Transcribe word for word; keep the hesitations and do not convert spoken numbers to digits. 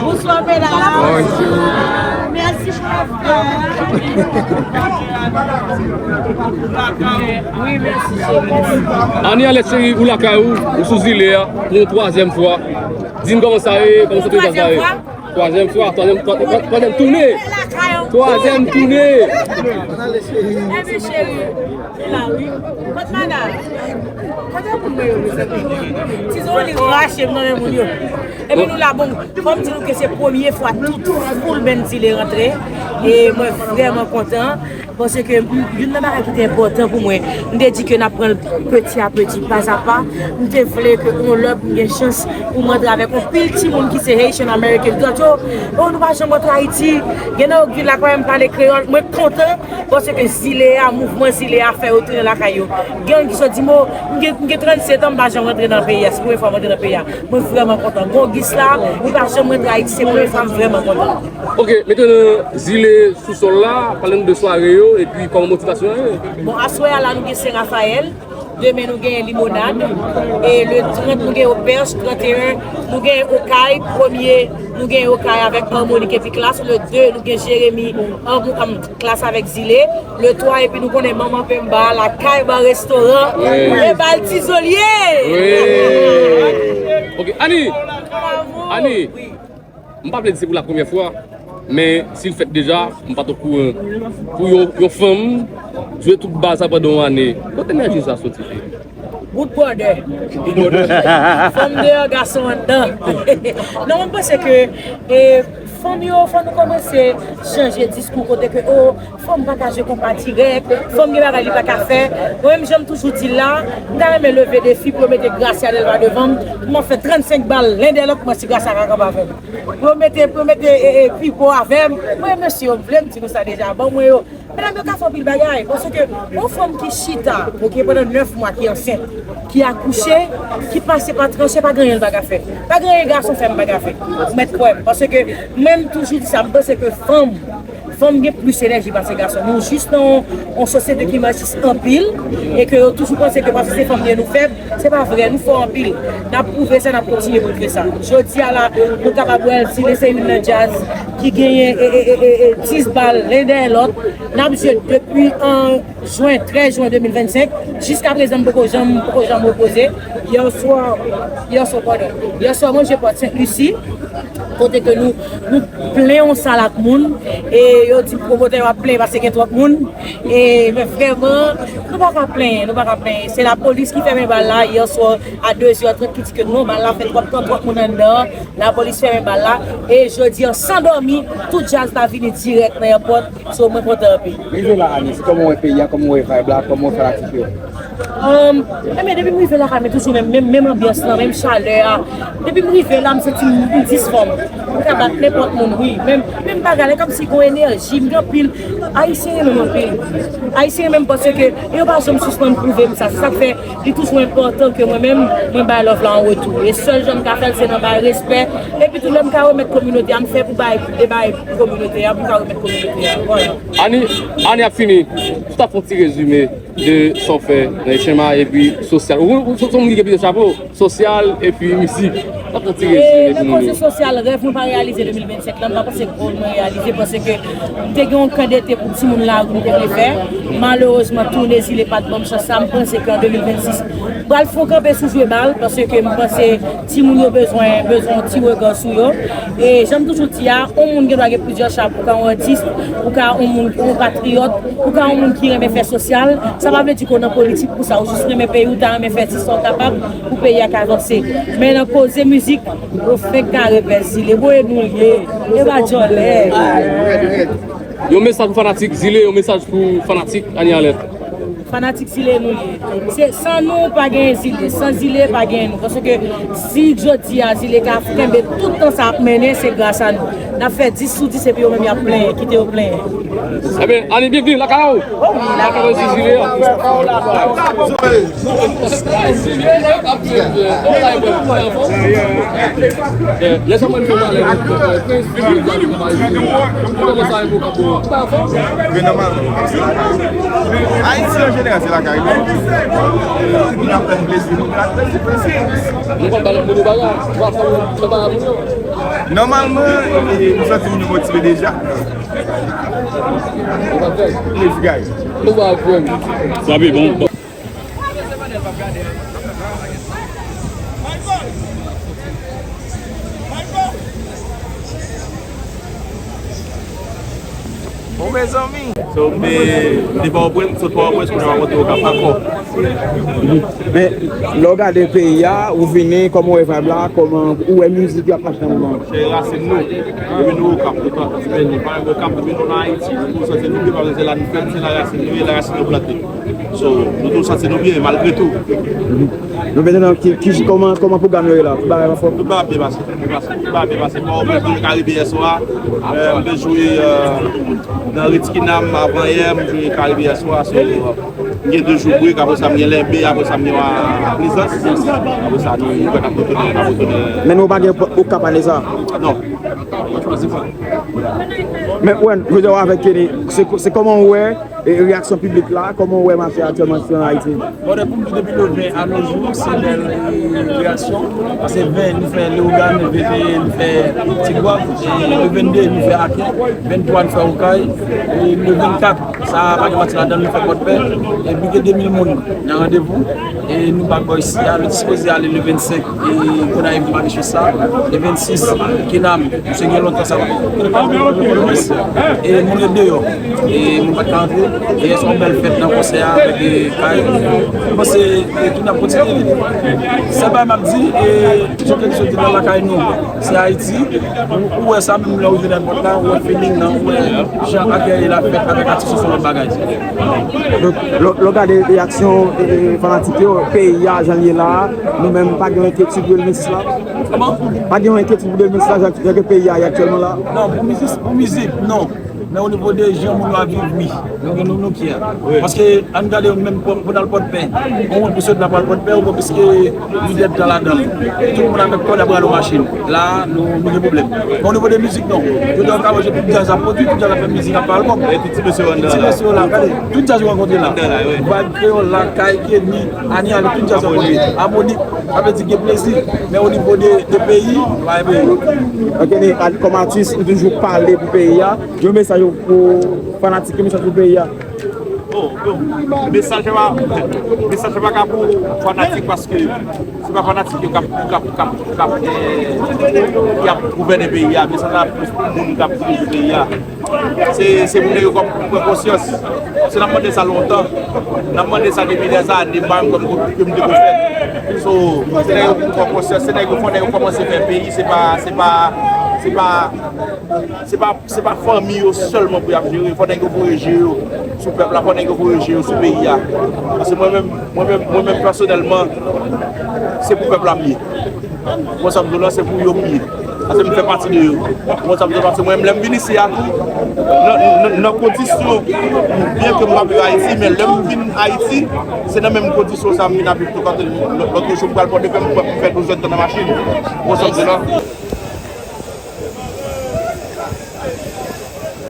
Bonsoir, mesdames. Merci pour la fleur. Oui, merci, chérie. Annie, Alex, cheri, ou lakay ou, ou sou zile a, pou yon twazyèm fwa. Di n kòman sa ye, kòman sa ye. Twazyèm fwa? Twazyèm fwa, twazyèm, twa-, twa-, twazyèm toune. Twazyèm toune. Ebyen, cheri, nou la, wi. Kot madam? Kote moun mwen yo, mezanmi? Tizon li rache m nan men moun yo. Ebyen, nou la, bon, fò m di nou ke se premye fwa tout full band Zile rantre. E mwen vrèman kontan. Paske m, youn nan bagay ki te enpòtan pou mwen, m te di ke n ap pran l peti a peti, pa a pa. M te vle ke yon lòt m gen chans pou m rantre avèk yon pil timoun ki se Haitian American. Yo di, "Oh, oh, nou pa janm rantre Ayiti." Gen nan yo k vin la, kwè m pale kreyòl. Mwen kontan paske Zile a, mouvman Zile a fè yo tounen lakay yo. Gen youn ki sot di, "Mo, m gen, m gen trannsèt an, m pa janm rantre nan peyi a. Se premye fwa m rantre nan peyi a." Mwen vrèman kontan. Gongis la, li pa janm rantre Ayiti, se premye fwa, m vrèman kontan. Ok, mete nou Zile sou sòl la, pale nou de sware yo, epi kòman motivasyon an ye. Bon, aswè a la, nou gen Sen Rafayèl, demen nou gen Limonad, e le trant nou gen Opèch, tranteyen nou gen Okay, premye nou gen Okay avèk Harmonik epi Klas, le de nou gen Jeremi, Harmo-, am, Klas avèk Zile, le twa epi nou konnen Manman Pemba, lakay Ba Restoran, wi, e bal Tizolye. Wi. Ok, Ani! Bravo! Ani! Wi. M pa vle di se pou la premyè fwa, men si l fèt deja, m pa t okouran. Pou yon, yon fanm jwe tout bal sa pandan yon ane, kote enèji sa soti? Good brother. Good brother. Fanm deyò, gason anndan. Non, mwen panse ke, e, fanm yo, fò nou kòmanse chanje diskou kote ke, o, fanm pa ka jwe konpa dirèk, fanm gen bagay li pa ka fè. Mwen menm, jan m toujou di l la, m ta renmen leve defi pou yo mete Gracia Delva devan m, pou m ap fè trannsenk bal len dèyè lòt, pou m wè si Gracia ka kanpe avè m. Pou yo mete, pou yo mete, e, e, Pipo avè m. Mwen, mesye yo, m vle m di nou sa deja, ban mwen yo. Medam yo ka fè anpil bagay, paske yon fanm ki chita, ok, pandan nèf mwa, ki ansent, ki akouche, ki pase pa tranche, pa gen anyen l pa ka fè. Pa gen anyen gason fè m pa ka fè. Ou mèt kwè m. Paske mwen, m toujou di sa, m panse ke fanm, fanm gen plis enèji pase gason. Nou jis nan yon, yon sosyete ki machistan anpil, e ke yo toujou panse ke paske se fanm yo ye nou fèb, se pa vre, nou fò anpil. N ap pwouve sa, n ap kontinye pwouve sa. Jodi a la, nou kapab wè l, Zile se youn nan djaz ki genyen, e, e, e, e, e, dis bal len dèyè lòt. N ap jwe depi an jen, trèz jen de mil vennsenk, jiska prezan, m poko janm, poko janm repoze. Yèswa, yèswa, padon. Yèswa, mwen jwe Pòt Sent Lisi, kote ke nou, nou plen yon sal ak moun, e yo di pwomotè yo ap plen paske gen twòp moun, e, men vrèman, nou pa ka plenyen, nou pa ka plenyen. Se lapolis ki fèmen bal la, yèswa, a de zè trant, ki di ke non, bal la fè twòp tan, twòp moun anndan, lapolis fèmen bal la, e jodi an, san dòmi, tout djaz la vini dirèk nan èpòt, so mwen kontan anpil. Rive la, Ani, se kòman w wè peyi a, kòman w wè vibe la, kòman w fè l ak ti frè w? Ann, ebyen, depi m rive lakay mwen, toujou menm, menm, menm anbyans lan, menm chalè a. Depi m rive la, m santi m, m disfòm. M ka bat nenpòt moun, wi. Menm, menm bagay la, kòmsi gon enèji, m gen anpil. Ayisyen renmen m anpil. Ayisyen renmen m paske yo pa janm sispann pwouve m sa. Se sa k fè li toujou enpòtan ke mwen menm, mwen bay love la an retou. E sèl jan m ka fè l, se nan bay respè. Epi tou, lè m ka remèt kominote a, m fè pou bay, e bay kominote a, pou m ka remèt kominote a. Vwala. Ani, ane ap fini. Si w ta fè yon ti rezime de sa w fè nan H M I epi sosyal. Ou, ou, ou se yon moun ki gen plizyè chapo, sosyal epi mizik. Sa fè yon ti rezime pou moun yo. E, nan koze sosyal, rèv mwen pa reyalize de mil vennsenk lan, m pa panse ke mwen reyalize, paske m te gen yon kan dete pou timoun lari m te vle fè. Malerezman, tounen Zile pa t ban m chans sa, m panse ke an de mil vennsis, Pral fon kanpe sou jwe bal, paske m panse timoun yo bezwen, bezwen yon ti regan sou yo. E jan m toujou di a, yon moun gen dwa gen plizyè chap, ou ka yon atis, ou ka yon moun, yon patriyòt, ou ka yon moun ki renmen fè sosyal. Sa pa vle di ke w nan politik pou sa, ou jis renmen peyi w, ta renmen fè ti sa w kapab pou peyi a ka vanse. Men nan koze mizik, yo fenk kare pè Zile, voye nou l ye, e pa djòlè. Yon mesaj pou fanatik Zile, yon mesaj pou fanatik Anie Alerte. Fanatik Zile nou ye. Se, san nou pa gen Zile, san Zile pa gen nou. Paske si jodi a Zile ka kenbe tout tan sa ap mennen, se gras a nou. N ap fè dis sou dis epi yo menm y ap plenyen, kite yo plenyen. Ebyen, Anie, byenvini lakay ou. Oh wi, lakay ou. Zile a. Lè sa mwen nou ale. Kòman sa e pou kapou? Men nòmalman, se lakay. Ayiti an jeneral, se lakay li. Moun ap fè n plezi, moun ap fè n plezi. Nou konn ba lòt moun yo bagay, nou ap fè moun fè bagay moun yo. Nòmalman, e, nou santi moun yo motive deja. Let's go. Nou ba frè m. Sa pi bon. Bon, mezanmi. So, m te, m te Pòtoprens, m sot Pòtoprens, kounye a m ap monte Okap ankò. Men, lè w gade peyi a, ou vini, kòman w wè vibe la, kòman ou wè mizik yo ap mache nan moman an? Se rasin nou. Depi nou Okap, nou pa, nou pa Okap, depi nou nan Ayiti, nou santi nou byen, paske se la nou fèt, se la rasin nou ye, la rasin nou plante. So, nou tou santi nou byen, malgre tou. Nou bezwen nan ki, ki, kòman, kòman pwogram yo ye la? Tout bagay anfòm? Tout bagay ap byen pase. Tout bagay ap byen pase. Bon, mwen vin Karibe yè swa. Euh, m te jwe, euh, nan Ritz Kinam avan yè, m jwe Karibe yè swa. So, euh, m gen de jou break, apre sa m gen Lenbe, apre sa m gen Wa Plezans. Apre sa, nou, nou pral retounen, nou pral retounen. Men nou pa gen Okap ane sa? Non. Men, wè, jodi a w avèk Kenny, se, se kòman w wè e, reyaksyon piblik la, kòman w wè mache aktyèlman isit an Ayiti? Bon, depi pou m di depi le ven a nos jours, se bèl, e, reyaksyon. Paske ven, nou fè Leyogàn, ven, nou fè Tigwav, e le vennde, nou fè Aken, venntwa, nou fè Okay, e le vennkat, sa pa gen manti ladan l, nou fè Pòdpè, e plis ke de mil moun nan randevou. E nou pa bò isi a, nou dispoze ale le vennsenk, e Gonayiv Marisyosa, le vennsis, Kinam, misye gen lontan sa, e moun yo deyò, e moun pa t ka antre, e se yon bèl fèt nan konsè a avèk, e, kay. Mwen panse, e, tout n ap kontinye li. Sèl bagay m ap di, e, jan ke misye di nan lakay nou, se Ayiti, ou, ou wè sa menm lè ou jwenn èpòt la, ou wè feeling nan, ou wè jan akèy la fèt avèk atis yo se yon lòt bagay. Donk, lè, lè w gade reyaksyon, e, e, fanatik yo, peyi a, jan l ye la, nou menm, pa gen yon enkyetid pou de mil sis la? Kòman? Pa gen yon enkyetid pou de mil sis la, jan, jan ke peyi a ye aktyèlman la? Non, pou mizik, pou mizik, non. Men o nivo de jan moun yo ap viv, wi. Nou gen nou, nou kyè. Paske, ann gade menm pou, pou n al Pòdpè. Yon moun pou sot la pou al Pòdpè, ou plis ke lidè ta ladan l. Tout moun avèk kòd ap rale yon machin. La, nou, nou gen pwoblèm. Men o nivo de mizik, non. Jodi a, w ka wè tout djaz ap pwodui, tout djaz ap fè mizik, ap fè albòm. E tout ti mesye yo anndan la. Ti mesye yo la, gade. Tout djaz yo rankontre la. Anndan la, wi. Vibe Kreyòl la, Kay, Kenny, Anie Alerte, tout djaz yo rankontre. Amoni, sa vle di gen plezi. Men o nivo de, de peyi, pa gen peyi. Ok, Kenny, kòm atis, ou toujou pale pou peyi a. Yon mesaj pou fanatik yo, mesaj pou peyi a. Bon, bon. Mesaj la, mesaj la pa ka pou fanatik paske se pa fanatik yo k ap, k ap, k ap, k ap, eh, k ap gouvène peyi a. Mesaj la plis pou moun k ap dirije peyi a. Se, se pou nèg yo kòm pran konsyans. Se n ap mande sa lontan. N ap mande sa depi dèzane, m pa menm kòm ke m te pou fè. So, se nèg yo pou pran konsyans, se nèg yo, fò nèg yo kòmanse fè peyi, se pa, se pa, se pa, se pa Se pa fanmi yo sèlman pou y ap jere, fò nèg yo voye je yo sou pèp la, fò nèg yo voye je yo sou peyi a. Paske mwen menm, mwen menm, mwen menm pèsonèlman, se pou pèp la m ye. Mwen sa m di w la, se pou yo m ye. Paske m fè pati de yo. Mwen sa m di w la, paske mwen menm lè m vin isi a tou, nan, nan, nan kondisyon, byen ke m pa viv Ayiti, men lè m vin Ayiti, se nan menm kondisyon sa m vin ap viv tou. Kote lòt, lòt jou m pral Pòdepè, m fè douz èdtan nan machin. Mwen sa m di w la.